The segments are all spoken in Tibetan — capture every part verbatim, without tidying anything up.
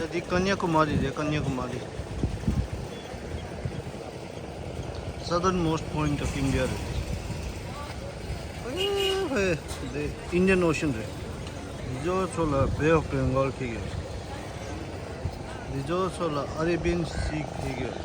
ད་འདི་ཀ་ནྱ་ཀུ་མ་རི་རེད། ཀ་ནྱ་ཀུ་མ་རི། Southernmost point of India རེད། ཨེ་ཧེ། འདི་Indian Ocean རེད། འདི་ཚོ་ལ་Bay of Bengal ཁེལ་གི་རེད། འདི་ཚོ་ལ་Arabian Sea ཁེལ་གི་རེད།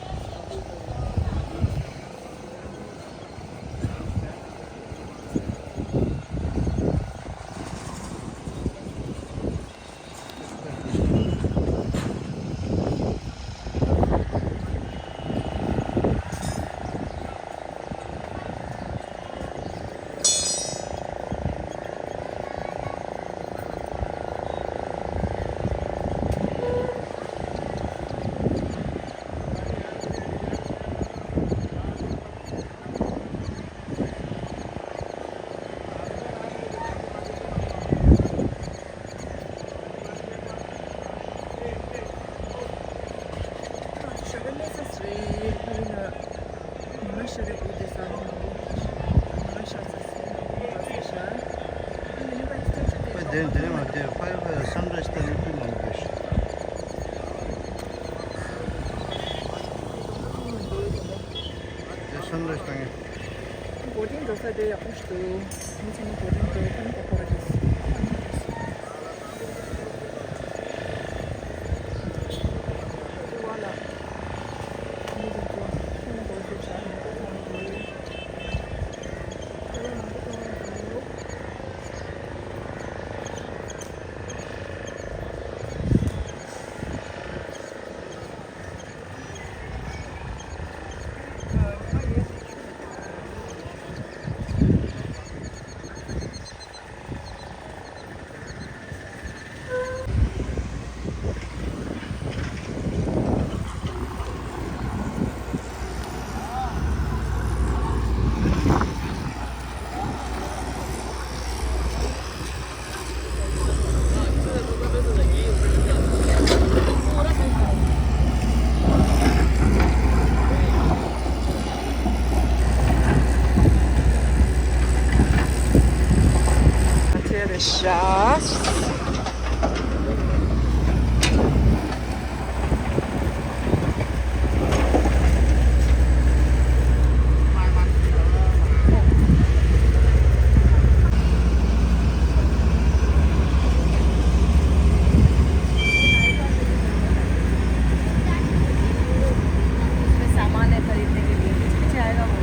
དེ་དེ་མ་དེ་ཕ་ཡུལ་ཕ་ཡུལ་སམ་རེ་ཤི་ཏ་ནི་ཕི་ལ་འདུག་ཤག་དེ་སམ་རེ་ཤི་ཏ་ནི། བོ་ཊིང་འགྲོ་ས་དེ་ཡག་པོ་ཞིག་འདུག་མི་ཚང་མ་བོ་ཊིང་འགྲོ་ཁ་ནི་ཁོ་ཁོ་ར་ཏིས། सामान है खरीदने के लिए, कुछ भी चाहेगा वो।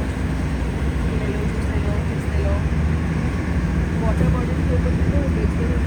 ये ले लो, जूस ले लो, कुछ ले लो। वाटर बॉटल के ऊपर कितना बेचते हैं?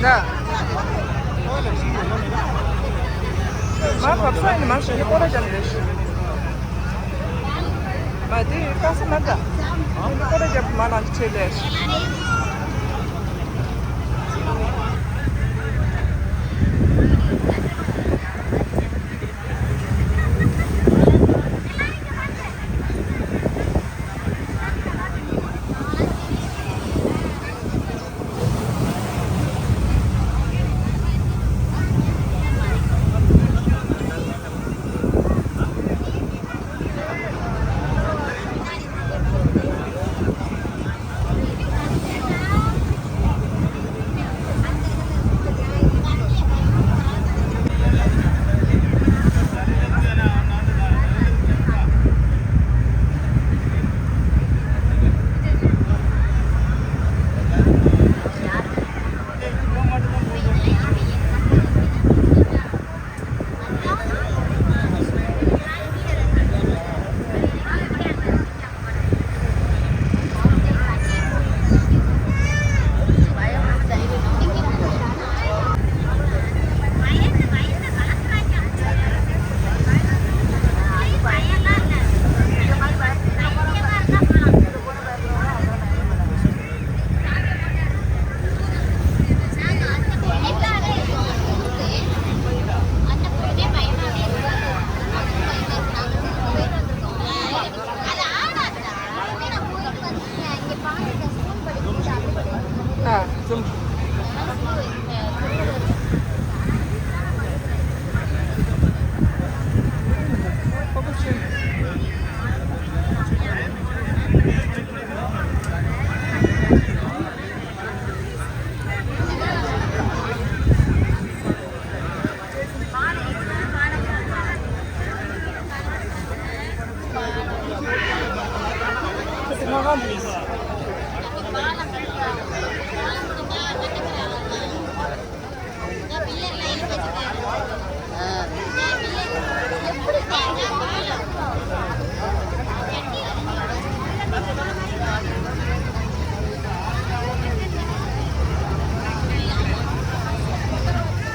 མ་བབས་ས་ཡིན་མ་ཤེས་ནས་སྐོར་ར་རྒྱབ་ནས་རེད་ཤི། མ་དེ་ཡི་ཀ་ས་མ་འདྲ། སྐོར་ར་རྒྱབ་མ་ནང་ཆེ་ལས།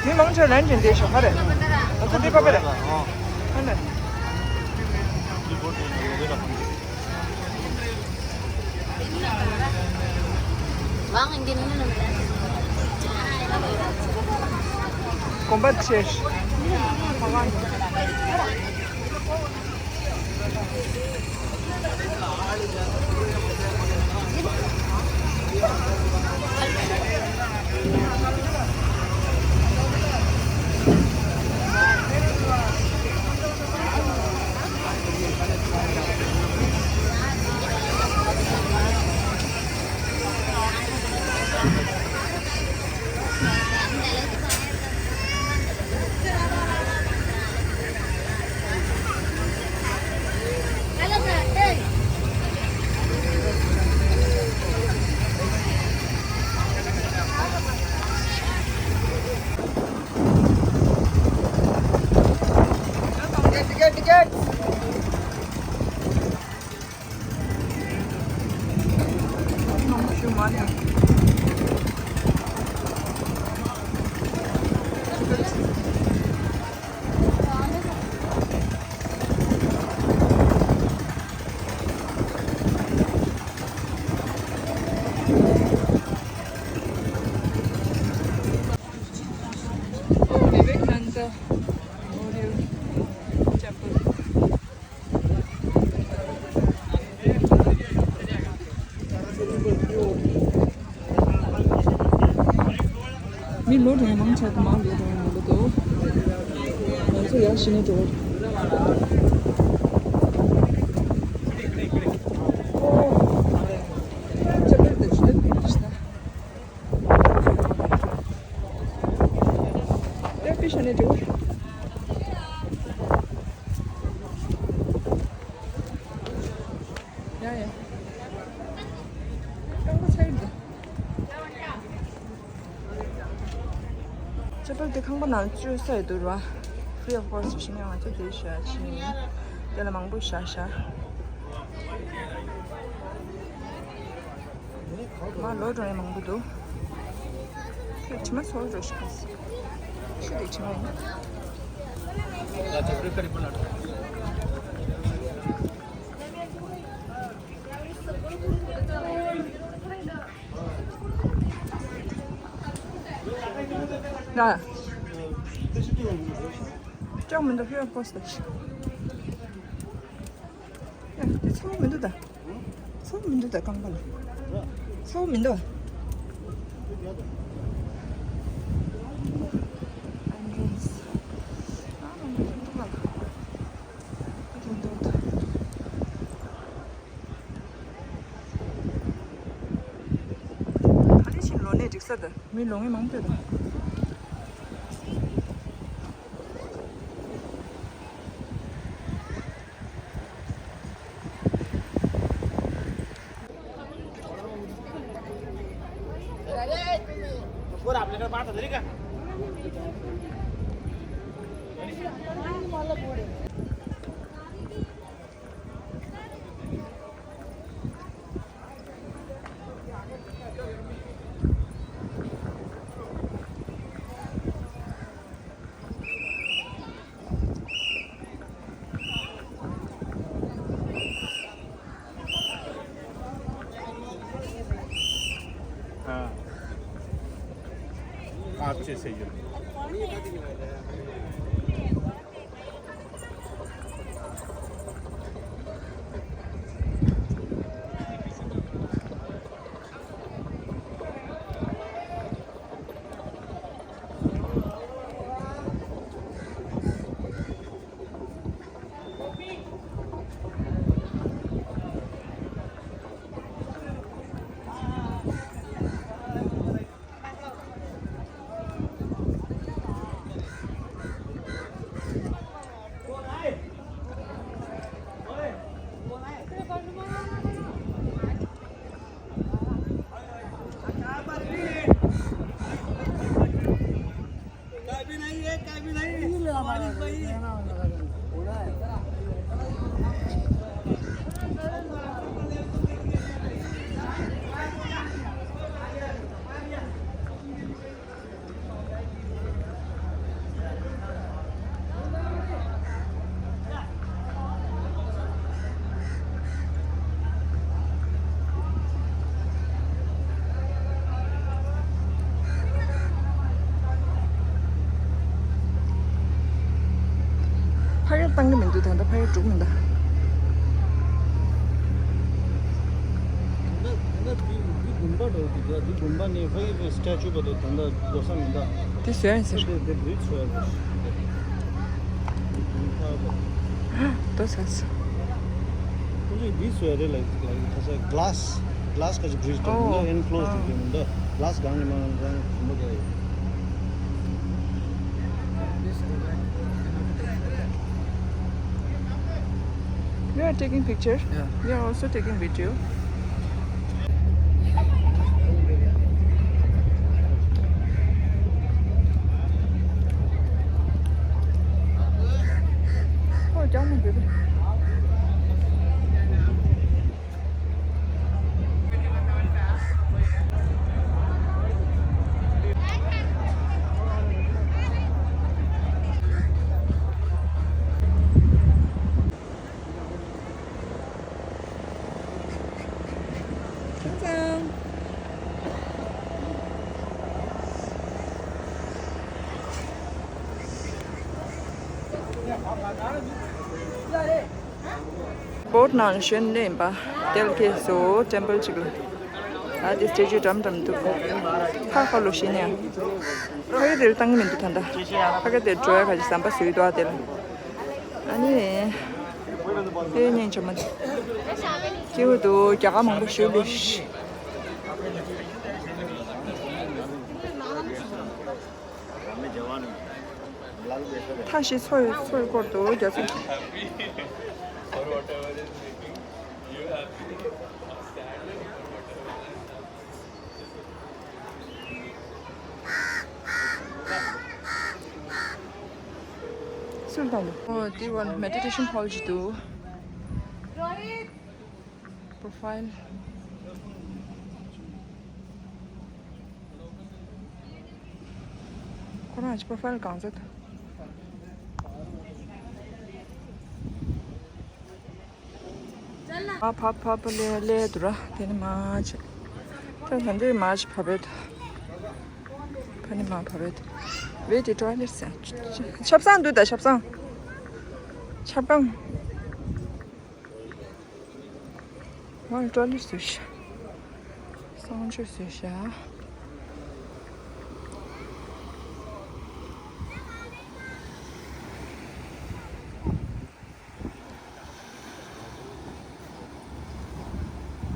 མི་མང་ཆེ་ལན་ཅན་དེ་ཞོགས་ཁ་རེད། ང་ཚོ་འདི་པ་པ་རེད། ཨ་ནི། གོམ་པ་ཆེ། Ticket, ticket. མི་ལོ་གྲངས་མང་ཆེ་བ་མང་ལོ་གྲངས་མང་པོ་འདུག་ང་ཚོ་ཡར་ཕྱིན་ནས་འགྲོ། ཨོ། ཅ་པེར་དེ་ཇི་ལྟར་ཕུལ་ཞིག་ན། ཡར་ཕྱིན་ནས་འགྲོ། ཡ་ཡ། རྐང་པ་ཚ་གི་འདུག་ཅ་པེར་དེ་ཁང་པ་ནང་བཅོས་ས་ཡོད་འདུག་ར། Free of cost ཞིག་ནས་ང་ཚོ་དེ་བཞག་ཕྱིན། དེ་ལ་མང་པོ་བཞག་བཞག་མ་ལོ་འགྲོ་ཡ་མང་པོ་འདུག་དྲི་མ་ཚོར་འགྲོ་ཤག་ཤུ་དེ་དྲི་མ་ཡིན། ལ། ཅང་མི་འདུག་ཧེ་པོ་སི་ད་ཤི། ཡ། དེ་ཚ་བོ་མི་འདུག་ད། ཚ་བོ་མི་འདུག་ད་རྐང་པ་ལ། ཚ་བོ་མི་འདུག་ད་ནི་ཕྱིན་ལོ་ནས་འགྲིག་ས་ད། མི་ལོ་ངེ་མང་པོ་ཡོད་ད། हाँ। अच्छे से ये। ཕ་གིར་བཏང་གི་མི་འདུག་ད་ལྟ་ཕ་གིར་འགྲོ་གི་མི་འདུག་ད་ལྟ་འདི་འདི་དགོན་པ་འགྲོ་གི་འདུག་འདི་དགོན་པ་ནས་ཕ་གི་ཕའི་ས་ཊེ་ཅུ་བར་དུ་ད་ལྟ་འགྲོ་ས་མི་འདུག་དེ་བཟོས་ཡིན་ཟེར། དེ་དེ་བྲིས་བཟོས་ཡ་རེད། ལྟོ་ཟ་ཟ། ཁོང་ཚོས་འདི་བཟོས་ཡ་རེད་ལ་ལ་ཁ་ས་གི་ལ་སི་ག་ཅིག་བྲིས་འདུག་འོ། འདི་ཨེན་ཀློ་སི་འོ། འདུག་གི་མི་འདུག་ལ་སི་གང་ནས་མང་རང་བུ་མོ་རྒྱག་ཡོད། You are taking picture? Yeah. We are also taking video. Oh, down a bit. བོཊ་ནང་ཞོན་ནས་ཡིན་པ། ཏེལ་ཀེ་སོ་ཊེམ་པལ་གཅིག་ལ། ཨ་དེ་སི་ཊེ་ཅུ་འགྲམ་འགྲམ་འདུག་ཁ་ཁ་ལོ་ཤི་ནས་ཡང་། ཕ་གི་དེར་བཏང་གི་མི་འདུག་ད་ལྟ། ཕ་གི་དེར་འགྲོ་ཡ་ག་ཅིག་ཟམ་པ་བཟོས་འདུག་ཨ་དེ་ལ། ཨ་ནི། དེ་ཉིན་ཆ་མ་སྐྱིད་པོ་འདུག་རྒྱ་གར་མང་པོ་ཞུ་ལུས། ཐ་ཤི་ཚོ་ཡི་ཚོ་ཡི་སྐོར་དུ་རྒྱ་ཚོ། སུར་དང་། ཨོ་དེ་བར་མེ་ཌི་ཊེ་ཤན་ཧོལ་ཅིག་འདུག་པོ་རོ་ཕའིལ། ཁོ་རང་ཅི་པ་ཕལ་གང་ཚད། ཨ་ཕ་ཕ་ཕ་ལེ་ལེ་དུ་ར་དེ་ནི་མ་ཆེ། ད་ད་འདི་མ་ཆེ་ཕ་བེད། ཕ་ནི་མ་ཕ་བེད། བེད་དེ་ཊོའི་ལེཊ་སེ། ཆབ་གསང་འདུག་ད་ཆབ་གསང་། ཆབ་གང་། ང་ཊོའི་ལེཊ་བཟོས་ཤག་གསང་སྤྱོད་བཟོས་ཤག་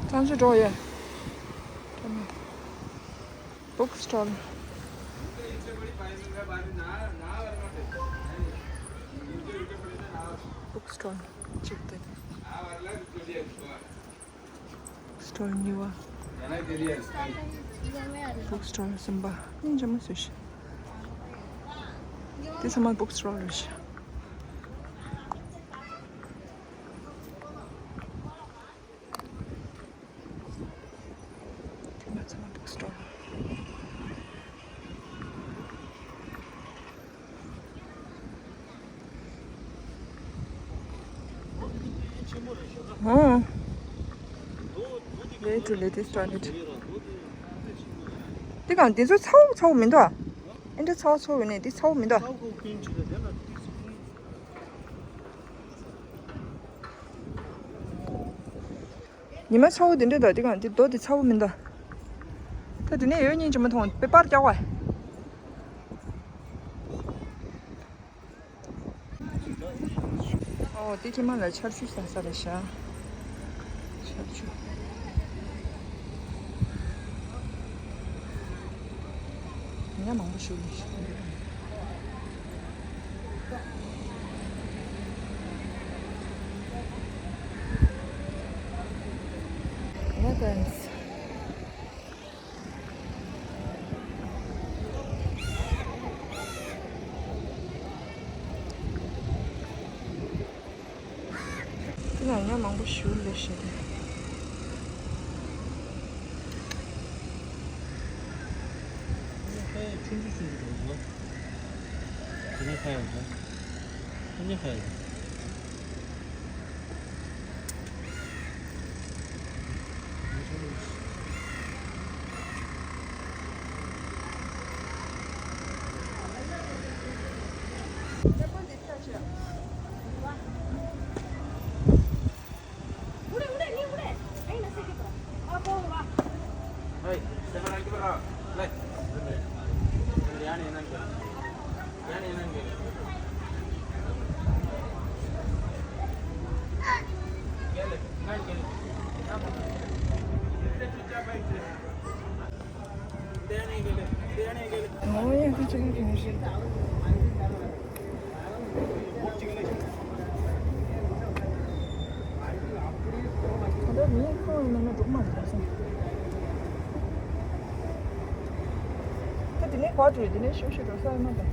གསང་སྤྱོད་འགྲོ་ཡོད། Book stall. Book stall. ཅིག་དེ། སི་ཊོལ་གཉིས་པ། སི་ཊོལ་གསུམ་པ། ཨིན་ཇ་མ་སུ་ཤི། དེ་ཚང་མ་book stall རེད་ཤག་དེ་མ་ཚང་མ་book stall། ཨོ། Way to latest toilet. དེ་གང་དེ་ཚོ་ཚ་བོ་ཚ་བོ་མི་འདུག་ཨ། ཨེ་འདྲ་ཚ་བོ་ཚ་བོ་ཡོད་ནས་དེ་ཚ་བོ་མི་འདུག་ཨ། ཉི་མ་ཚ་བོ་དེ་འདྲ་དང་དེ་གང་དེ་རྡོ་དེ་ཚ་བོ་མི་འདུག་ད་དེ་ནས་ཡོད་སྙིང་རྗེ་མོ་མཐོང་པེ་པར་རྒྱག་པ། ཨོ་དེ་ཁྱིམ་ལ་ཆར་ཆུ་ཟ་ས་རེད་ཤག་ཆར་ཆུ། ཉ་མང་པོ་ཞིག་ཡོད་ཤག་ཉ་ཏན་སི། དེ་ལ་ཉ་མང་པོ་ཞིག་སླེབས་ཤག་དེ། ཆུང་ཆུང་ཆུང་ཆུང་འདུག་དེ་ནས་ཁ་ཡོད་འདུག་དེ་ནས་ཁ་ཡོད་འདུག་ད་དེ་ནས་ག་དུས་དེ་ནས་ཤུ་ཤུ་འགྲོ་ས་ཡོད་མ་རེད།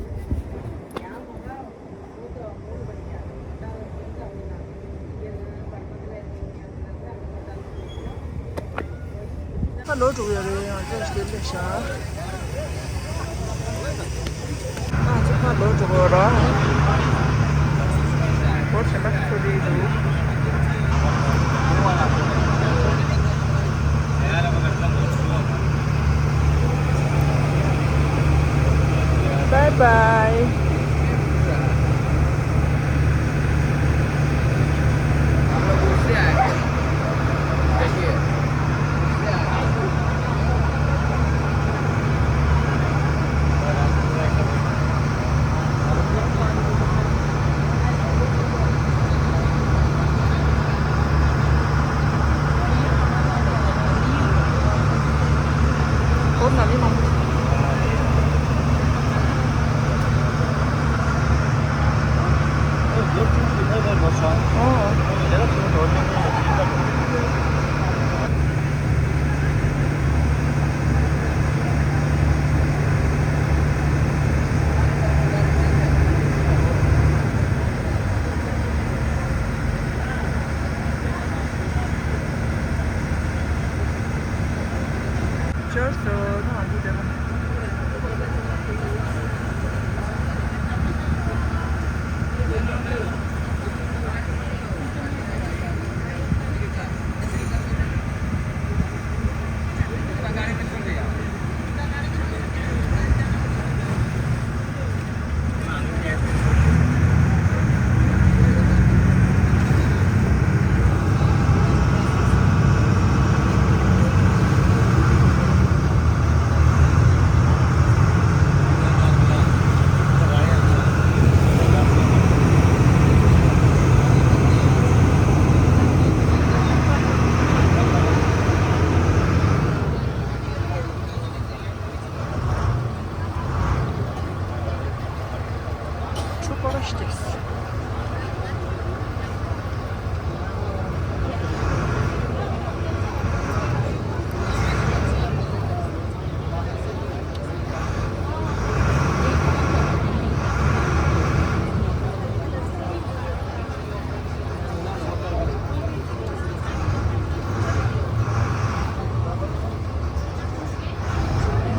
ཁ་ལོ་འགྲོ་གི་ཡོད་རེད། ཡང་བཀྲ་ཤིས་བདེ་ལེགས་ཤག་ང་ཚོ་ཁ་ལོ་འགྲོ་གི་ཡོད་ར། འོ་དེ་མ་ཚོ་དེ་འདུག Bye bye. Sure, so, no, I'll do that one.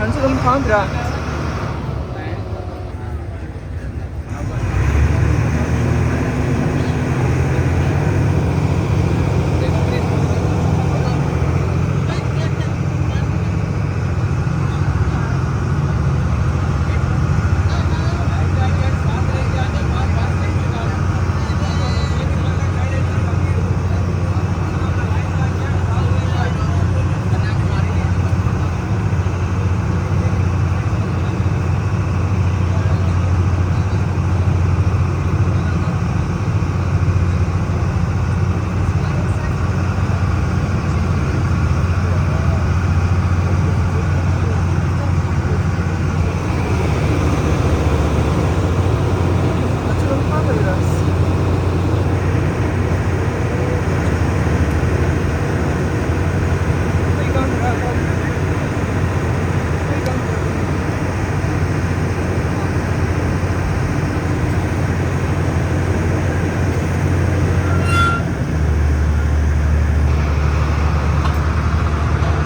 ང་ཚོ་ལམ་གང་འདྲ།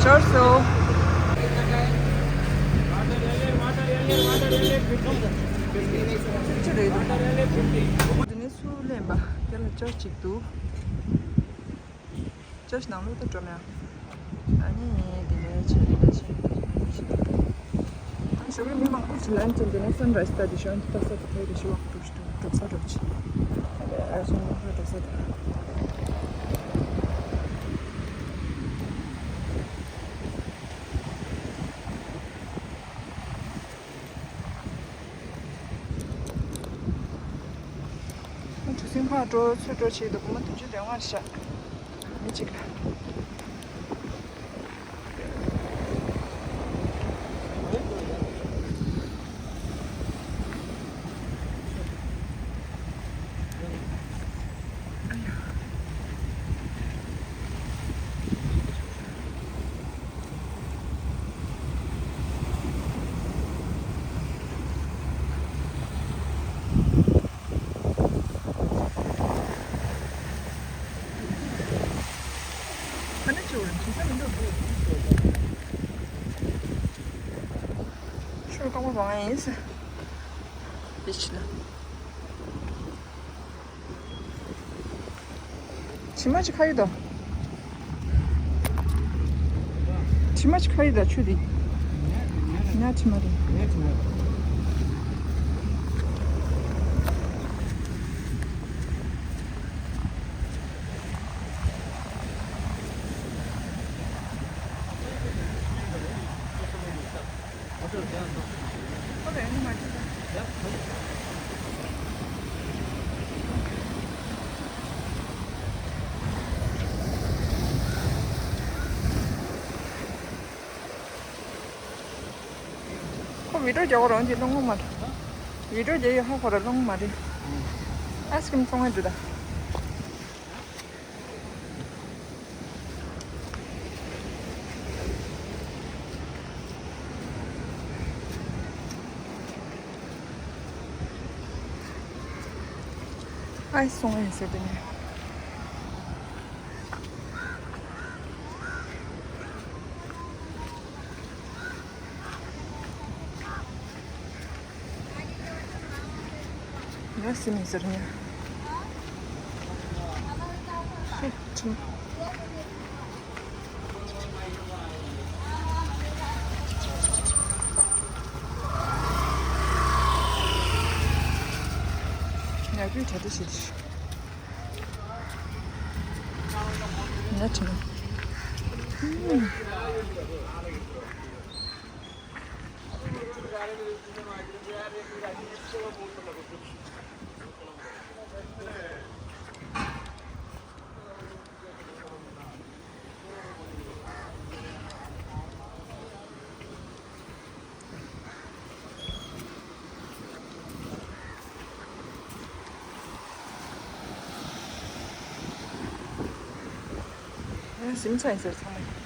ཆར་སོ། ཅི་རེད་འདུག་འདི་ནས་སུ་ལེན་པ། དེ་ལ་ཅར་གཅིག་འདུག་ཅར་ནང་ལོགས་ད་འགྲོ་མེད། ཨ་ནི་དེ་ལས་ཆེ་དེ་ལས་ཆེ། ཞོགས་པའི་མི་མང་པོ་ཞིག་ལན་ཅན་དེ་ནས་སན་རའི་སི་ལྟ་དེ་ཞོན་དུ་ལྟ་ས་དེ་ཐོས་དེ་ཞུ་བ་འགྲོ་ཞིག་འགྲོ་ས་འགྲོ་ཆེ། ཨ་ཞོན་དུ་འགྲོ་ས་དེ། གྲུ་གཟིངས་ཕར་འགྲོ་ཚུར་འགྲོ་བྱེད་དུ་སྒོར་མོ་བདུན་ཅུ་དོན་ལྔ་བཞག་མི་གཅིག་ལ། ཨ་ནི་ཅོ་རང་ཁྱིམ་ཚང་མི་འདུག་ཆུ་རྐང་པ་བང་ཡིན་ས། བིཆ་ལ། བྱེ་མ་ཅིག་ཁ་ཡོད་དོ། བྱེ་མ་ཅིག་ཁ་ཡོད་དོ་ཆུ་དེ། ཉ་བྱེ་མ་རེད། ཁོ་བི་ཌིའོ་རྒྱག་གོ་རང་གི་སློང་མོ་མ་རེད། བི་ཌིའོ་རྒྱག་ཡོད་ཧ་ཁོ་ར་སློང་མོ་མ་རེད། ཨའི་སི་ཀྲིམ་ཚོང་ངེ་འདྲི་ད། ཨའི་སི་སོང་ཡིན་ཟེར་དེ་ནས། ཡ་སི་མི་ཟེར་ཉ། ཧེ་ཁྲིམ། ཉ་གུའི་གྲ་སྒྲིག་བྱེད་དུ། ཉ་ཁྲིམ། ཟིང་ཚ་ཡིན་ཟེར་ཚང་མ།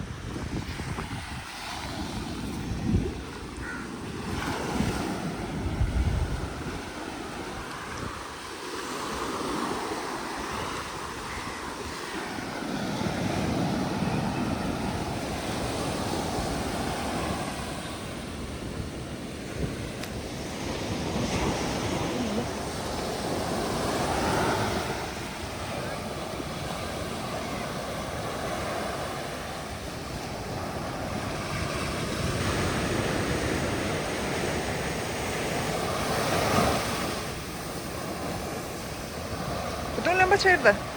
ཕལ་ཆེར་ད།